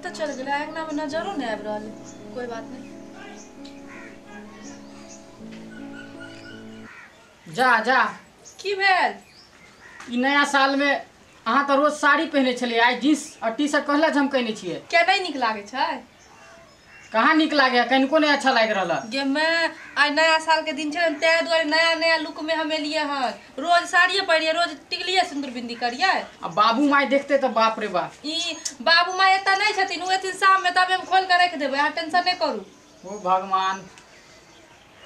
कतऽ चल गेलै? अंगना में नजरो नहि आबि रहल है। कोई बात नहीं, जा जा। की भेल? ई नया साल में अहाँ तऽ रोज साड़ी पहिने छलियै, आइ जींस और टी शर्ट कहला झमकैने छियै। क्या नहीं नीक लागै छै? कहाँ नीक लागे, कनिको नहीं अच्छा लागि रहल। गे मैं आइ नया साल के दिन छै, ताहि दुआरे नया नया लुक में हम एलियै हन। रोज साड़िए पहिरियै, रोज टिकलिए सिंदूर बिंदी करियै। आ बाबू माय देखते तऽ बाप रे बाप। ई बाबू माय एतऽ नहि छथिन, ओ एथिन शाम में, तब हम खोल के रख देबै, अहाँ टेंशन नहि करू। ओ भगवान,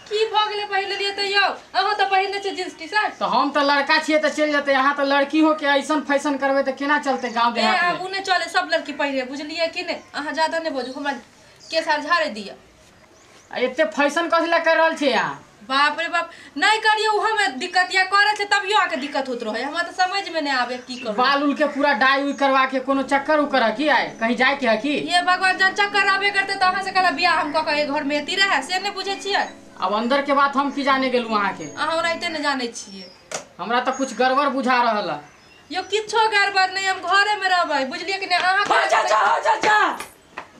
की भऽ गेलै? पहिर लेलियै तऽ यौ, अहाँ तऽ पहिरने छियै जींस टी शर्ट। तऽ हम तऽ लड़का छियै तऽ चलि जेतै, अहाँ तऽ लड़की हो के ऐसन फैशन करबै तऽ केना चलतै गाँव देहात में? आब उ नहि चले, सब लड़की पहिरे, बुझलियै कि नहि? अहाँ ज्यादा नहि बजू, हमरा केस आर झाड़े दिअ। आ एते फैशन कथी लए कर रहल छियै अहाँ? बाप रे बाप, नहीं करियो उहो में दिक्कत, या करे छै तभियो आके दिक्कत होत रहे। हमरा तऽ समझ में नहीं आवे की करू। बाल उल के पूरा डाई उई करवा के कोनो चक्कर उकर है की? आए कहीं जाए के है की? ये भगवान, जन चक्कर आबे करते तऽ अहाँ से कहला बियाह हम कऽ के घर में एती रहे, से नहीं बुझै छियै। अब अंदर के बात हम की जाने गेलू अहाँ के? अहाँ ओनाहिते नहीं जानै छियै। हमरा तऽ कुछ गड़बड़ बुझा रहल है। यो किछो गड़बड़ नहीं, हम घरे में रहबै, बुझलियै कि नहीं? अहाँ चाचा, चाचा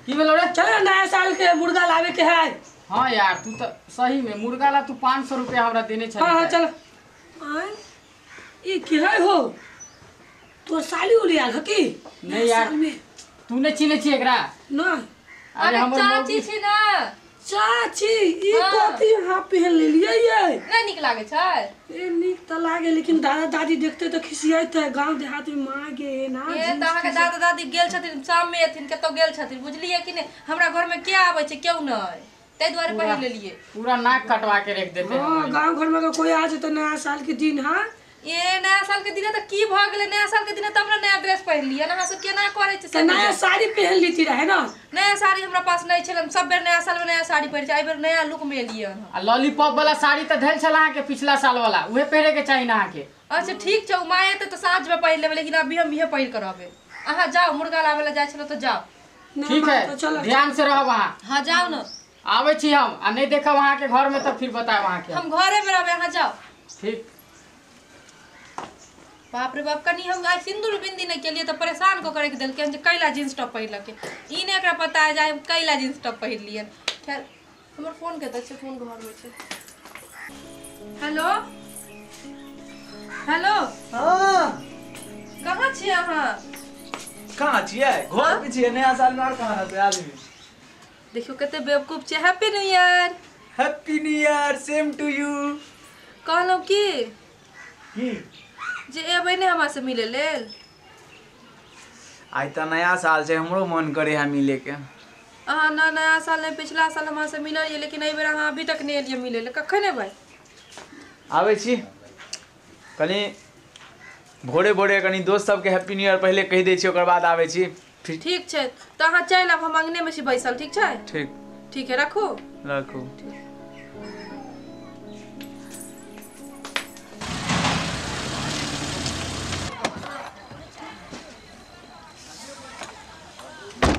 की भेलो रे? चलो नया साल के मुर्गा लावे के है। हाँ यार, तू तो सही में मुर्गा ला तू 500 रुपया हमरा देने छले। हाँ चल। आय ई की है हो, तोर साली उली आल ह की? नहीं यार, तू नहीं चिने छी एकरा? ना। अरे हमर चाची छी ना। चाची ई कथी हां पहन लेलियै ये? नहीं नीक लागे छै? ए नीक त लागे, लेकिन दादा दादी देखते त खिसियाते गांव देहात में मां गे ना। ए त अहाँ के दादा दादी गेल छथिन, शाम में एथिन, कतौ गेल छथिन, बुझलियै कि नहीं? हमरा घर में के आबै छै? केओ नहीं, ताहि दुआरे पहिर लेलियै। पूरा नाक कटवा के रख देते। हां, गांव घर में कोई आ जेते नया साल के दिन। हां ए नया साल के दिन त की भ गेलै? नया साल के दिन तब ना नया ड्रेस पहिर लियै ना। अहाँ सब केना करै छै? त नया साड़ी पहिर लीती रहे ना। नया साड़ी हमरा पास नहीं छल, हम सब बेर नया साल में नया साड़ी पहिर छै, एहि बेर नया लुक में एलियै हन। आ लॉलीपॉप वाला साड़ी त धैल छल अहाँ के पिछला साल वाला, उहे पहिरे के चाही ना अहाँ के। अच्छा ठीक छै, उ माय एतै त साँझ में पहिर लेबै, लेकिन अभी हम इहे पहिर के रहबै। अहाँ जाउ, मुर्गा लाबै ला जाइ छलौ त जाउ। ठीक है, ध्यान से रहब अहाँ। हां जाउ ना, आबै छी हम, आ नहीं देखब अहाँ के घर में त फिर बतायब अहाँ के। हम घरे में रहबै, अहाँ जाउ। ठीक। बाप रे बाप, कनी हम आइ सिंदूर बिंदी नहीं केलिए तऽ परेशान कऽ के राखि देलकै जे कैला जींस टॉप पहिरलकै। ई नहि एकरा पता है जे हम कैला जींस टॉप पहिर लियन। खैर हमर फोन कतऽ छै? फोन घर में छै। हेलो हेलो, हाँ कहाँ छियै अहाँ? कहाँ छियै? घर पे छियै। नया साल में और कहाँ रहतै आदमी? देखियौ कते बेवकूफ छियै। Happy new year. Happy new year, same to you. कहलहुँ की की जे एबै नहि हमरा से मिले लेल? आइ तऽ नया साल छै, हमरो मन करे है मिले के। अहाँ ना नया साल नहि, पिछला साल हमरा से मिलल, लेकिन एहि बेर अहाँ अभी तक नहि एलियै मिले लेल। कखन एबै? आबै छी कनी भोरे भोरे, कनी दोस्त सबके हैप्पी न्यू ईयर पहिले कहि दै छी, ओकर बाद आबै छी। ठीक छै, तऽ अहाँ चलि आब, हम अंगने में छी बैसल। ठीक छै? ठीक ठीक है, रखू रखू।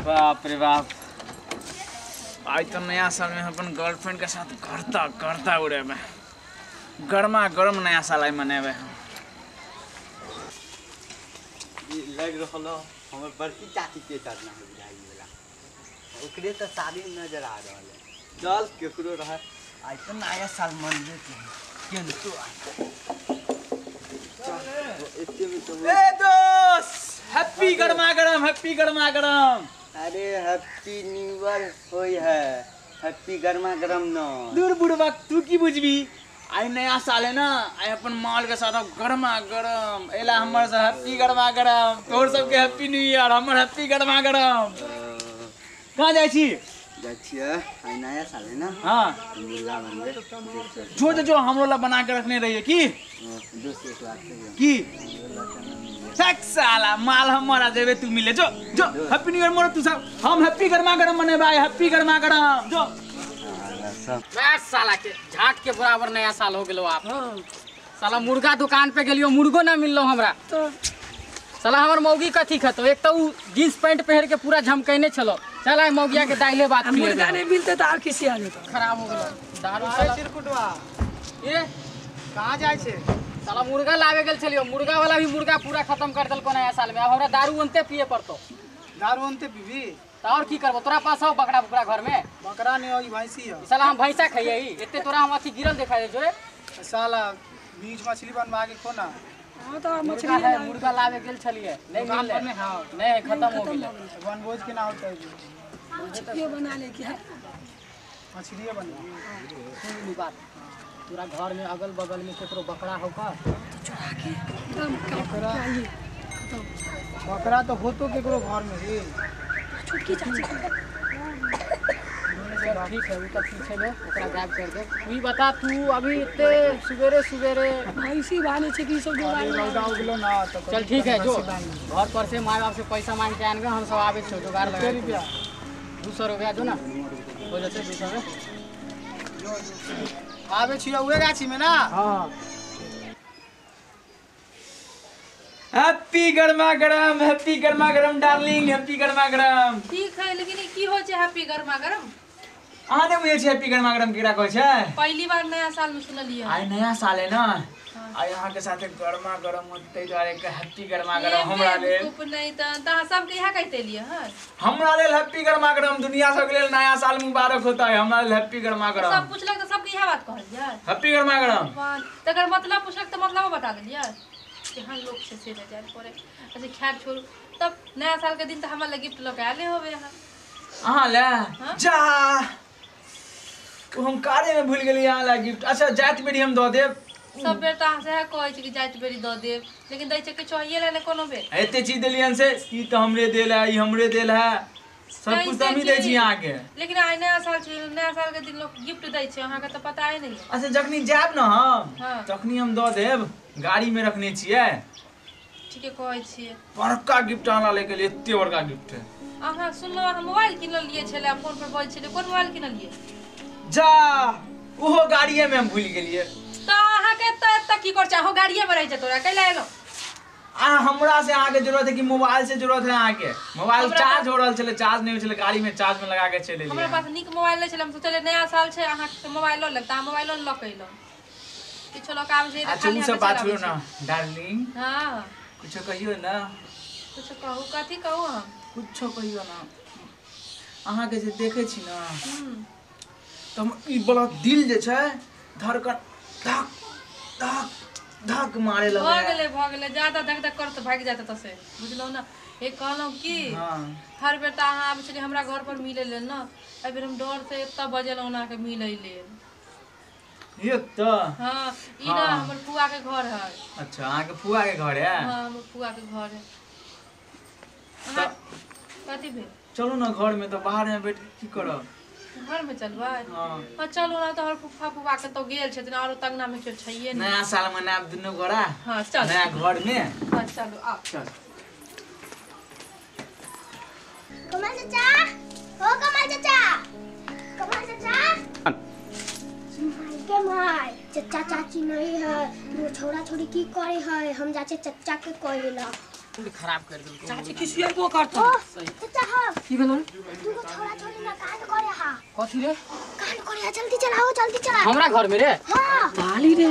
बाप रे बाप, आज तो नया साल में अपन गर्लफ्रेंड के साथ करता करता उड़ेबे, गर्मा गर्म नया साल आई मनेबे हम। लग रहल हमर बड़की चाची के चलना है बुझाई वाला, ओकरे तो साड़ी नजर आ रहल है। चल केकरो रहे, आज तो नया साल मनबे के केनतो ए दोस्त, हैप्पी गर्मा गर्म, हैप्पी गर्मा गर्म। अरे हैप्पी न्यू ईयर होई है, हैप्पी गर्मा गर्म न। दूर बुढ़वा, तू की बुझबी? आई नया साल है ना, आई अपन माल के साथ गर्मा गर्म एला हमर से हैप्पी गर्मा गर्म, तोर सबके हैप्पी न्यू ईयर, हमर हैप्पी गर्मा गर्म। कहाँ जाइ छी? जाइ छियै, आई नया साल है ना। हाँ मुर्गा बनबे। जो जो जो हमरो ला बना के रखने रहिए की दोस्त एक बात की साला माल हमारा जेबे तू मिले। जो जो हैप्पी न्यू ईयर मोर तू सब, हम हैप्पी गर्मा गर्म मनेबै, हैप्पी गर्मा गर्म। जो बस साला के झाट के बराबर नया साल हो गेलो आप। साला मुर्गा दुकान पे गेलियो, मुर्गो ना मिललो हमरा। तो साला हमर मौगी कथी खतो, एक तो उ जींस पैंट पहिर के पूरा झमकैने छलो। चल आइ मौगिया के दाइले बात मुर्गा नहीं मिलते तो और किसी आने खराब हो गेलो दारू साला। चिरकुटवा ए कहाँ जाय छे? साला मुर्गा लावे गेल छलियो, मुर्गा वाला भी मुर्गा पूरा खत्म कर देलको नया साल में। अब हमरा दारू अंते पिए पड़तो। दारू अंते पीबी? त और की करबो तोरा पास हो बकरा बुकरा घर में? बकरा नहीं हो, ई भैंसी हो। साला हम भैंसा खइयै एते तोरा हम अथी गिरल देखाइ दे जोरे। साला बीच मछली बनवा के खो ना। हां तो मछली है, मुर्गा लावे गेल छलिए नहीं मिलले। हां नहीं खत्म हो गेल। बनभोज के ना होतै, मछली बना ले के मछली बना। सुन ली बात, तोरा घर में अगल बगल में केकरो बकरा हो का तो चुरा के एकदम काट के खत्म। बकरा तो होतो केकरो घर में रे, छोटकी चाची। ठीक है, उ तो पीछे में ओकरा गायब कर दे। तू बता तू अभी इतने सुबेरे सुबेरे भैंसी बाने छै कि सब जोगाड़ रौदा उगलो ना तो चल ठीक है, जो घर पर से माय बाप से पैसा मांग के आनबे, हम सब आबे छौ जोगाड़ लगा। रुपया 200 रुपया जो ना हो जते 200 में आबे छियो उहे गाछी में ना। हां हैप्पी गर्मा गरम, हैप्पी गर्मा गरम डार्लिंग, हैप्पी गर्मा गरम। ठीक है, लेकिन की हो छै हैप्पी गर्मा गरम? अहाँ नहि बुझै छियै हैप्पी गर्मा गरम केकरा कहै छै? पहली बार नया साल में सुनलियै। आइ नया साल है ना, आइ अहाँ के साथे गर्मा गरम होतै दुआरे के हैप्पी गर्मा गरम हमरा लेल। नहीं त अहाँ सबके इहा कहिते लिए हां, हमरा लेल हैप्पी गर्मा गरम, दुनिया सबके लेल नया साल मुबारक होतै, हमरा लेल हैप्पी गर्मा गरम। सब पुछलक त सबके इहा बात कहलियै, हैप्पी गर्मा गरम। तकर मतलब पुछलक त मतलब बता देलियै केहन लोग छै से नहि जाय पड़े। अच्छा खैर छोड़ू, तब नया साल के दिन त हमरा लग गिफ्ट लऽ के आले होबे अहाँ? अहाँ ले जा, हम कारे में भूल गेलियै अहाँ ला गिफ्ट। अच्छा जाइत बेरी हम दऽ देब। सब बेर तऽ अहाँ सएह कहै छी कि जाइत बेरी दऽ देब, लेकिन दै छै किछु होइए ला नहि कोनो बेर। एते चीज देलियन से ई तऽ हमरे देल है, ई हमरे देल है, सब कुछ हमही दै छी अहाँके। लेकिन आइ नया साल छै, नया साल के दिन लोग गिफ्ट दै छै, अहाँके तऽ पता नहि है। अच्छा जखनी जायब ने हम तखनी हम दऽ देब, गाड़ी में रखने छियै। ठीके कहै छियै। बड़का गिफ्ट अहाँ लए के, एते बड़का गिफ्ट है। अहाँ सुनलहुँ अहाँ मोबाइल किनलियै छलै, फोन पर बजै छलै, कोन मोबाइल किनलियै? जा ओहो गाड़िए में हम भूल गेलियै। तऽ अहाँके एतऽ एतऽ की कर छै, अहाँ गाड़िए में रहै छै तोरा कैला एलहुँ? आ हमरा से अहाँके जरूरत है कि मोबाइल से जरूरत है अहाँके? मोबाइल चार्ज हो रहल छलै, चार्ज नहि होइ छलै, गाड़ी में चार्ज में लगा के चलि एलियै। हमरा पास नीक मोबाइल नहि छलै, हम सोचलियै नया साल छै अहाँके मोबाइल लऽ लेब, तऽ अहाँ मोबाइलो लऽ के एलहुँ। किछो लऽ के आबै छै। अच्छा उ सब बात छोड़ू ना डार्लिंग। हां कुछो कहियो ना। कुछो कहू? कथी कहू हम? कुछो कहियो ना। अहाँके जे देखै छी ना तऽ ई बला दिल जे छै धड़कन धक धक धक मारे लगै। भऽ गेलै भऽ गेलै, ज्यादा धक धक करत भागि जायत एतऽ से, बुझलहुँ ना? हे कहलहुँ कि हर बेर तऽ अहाँ आबै छलियै हमरा घर पर मिलै लेल ना, एहि बेर हम डर से एतऽ बजेलहुँ अहाँके मिलै लेल। ये तऽ हां ई ना हमर फुआ के घर है। अच्छा अहाँके फुआ के घर है? हां हमर फुआ के घर है। अहाँ कथी भेल? चलू ना घर में, तऽ बाहर में बैठ की करब? घर में चलबै? हां चलू ना, तऽ हमर फुफा फुआ के तो गेल छथिन आरो तंगना में केओ छैये नहि। नया साल मनायब दुनू गोरा। हां चल नया घर में। हां चलू आउ। चल कमल चाचा, हो कमल चाचा, कमल चाचा। के my चचा चाची नहीं है, वो छोरा छोरी की करे है, हम जाचे चचा के कहेला। खराब कर देलको चाची किसियबो करतो। चचा हां की भेलो? तू को छोरा छोरी ना कांड करे हा। कथी रे कांड करे हा? जल्दी चलाओ जल्दी चला। हमरा घर में रे? हां ताली रे।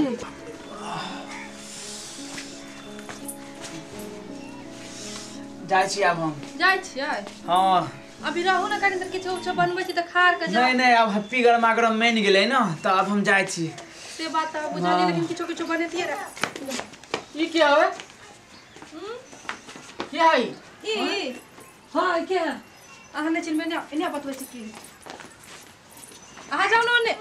जाय छी आब हम। जाय छियै? हां अभी रहू ना कनी देर, किछु उछु बनबै छी तऽ खा के जाउ। नहीं नहीं अब हैप्पी गर्मा गरम बनि गेलै ना, तऽ अब हम जाय छी। से बात तऽ बुझलियै, लेकिन किछु किछु बनेतियै रे। ई के हवे? के है ई? हां के है? अहाँ नहि चिन्हबै ने, एने बतबै छी की। अहाँ जाउ ने ओने।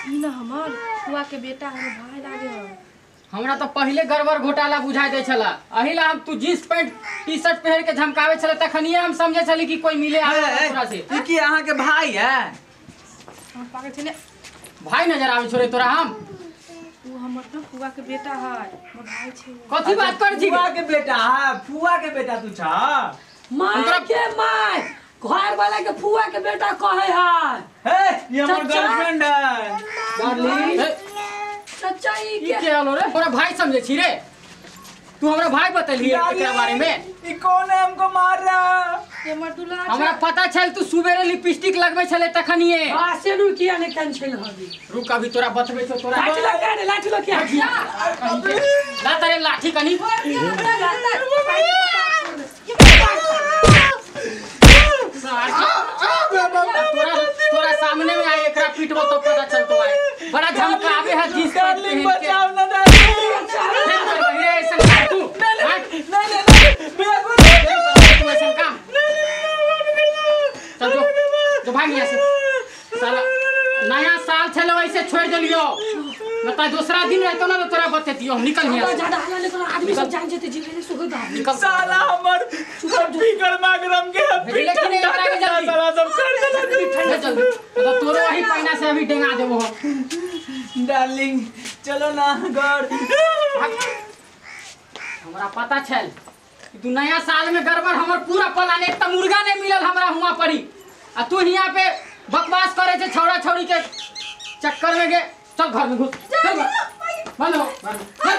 ई ना हमर फुआ के बेटा, हमर भाई लागे है। हमरा तो पहले गड़बड़ घोटाला बुझाई दे छला, एहि ला हम तू जींस पैंट टी शर्ट पहिर के झमकावे छला, तखनिए हम समझे छली कि कोई मिले आवे तोरा से। ई की अहाँ के भाई है? हम पागल छी ने, भाई नजर आवे छोरे तोरा हम? उ हमर ना फुआ के बेटा है, हमर भाई छै। कथी बात कर छी? फुआ के बेटा है? फुआ के बेटा तू छा? माय के my घर वाला के फुआ के बेटा कहे है। हे ये हमर गर्लफ्रेंड है डार्लिंग। चाचा ई के हलो रे? तोरा भाई समझे छी रे? तू हमरा भाई बतैली एकरा बारे में? ई कौन है हमको मार रहा? ये हमर दुल्हा। हमरा पता छल तू सुबेरे लिपस्टिक लगबै छले तखनिए। हां से नु किया ने केन छल हबी। रुक अभी तोरा बतबै छौ तोरा। लाठी लगा रे, लाठी लगा ला तारे लाठी कनी। सार जींस डार्लिंग बचाओ ना डार्लिंग। रे ऐसन काम तू नहीं नहीं नहीं भैया को तू ऐसन काम चल जो जो भाग यहाँ से साला नया साल छले वैसे छोड़ देलियो न त दूसरा दिन रहतो ना तोरा बतेतियो निकल यहाँ से। ज्यादा हल्ला लेकर आदमी सब जान जेते जीवे सुख दा निकल साला हमर हैप्पी गरमा गरम के हैप्पी ठंडा साला सब कर देलक ठंडा जल्दी तो तोरो वही पैना से अभी डेंगा देबो हम। डार्लिंग चलो ना घर। हमरा पता छल कि तू नया साल में गड़बड़ हमर पूरा प्लान एक त मुर्गा नहीं मिलल हमरा हुआ पड़ी आ तू हियां पे बकवास करे छे छौड़ा छौड़ी के चक्कर में गे। चल घर में घुस चल बंद हो चल।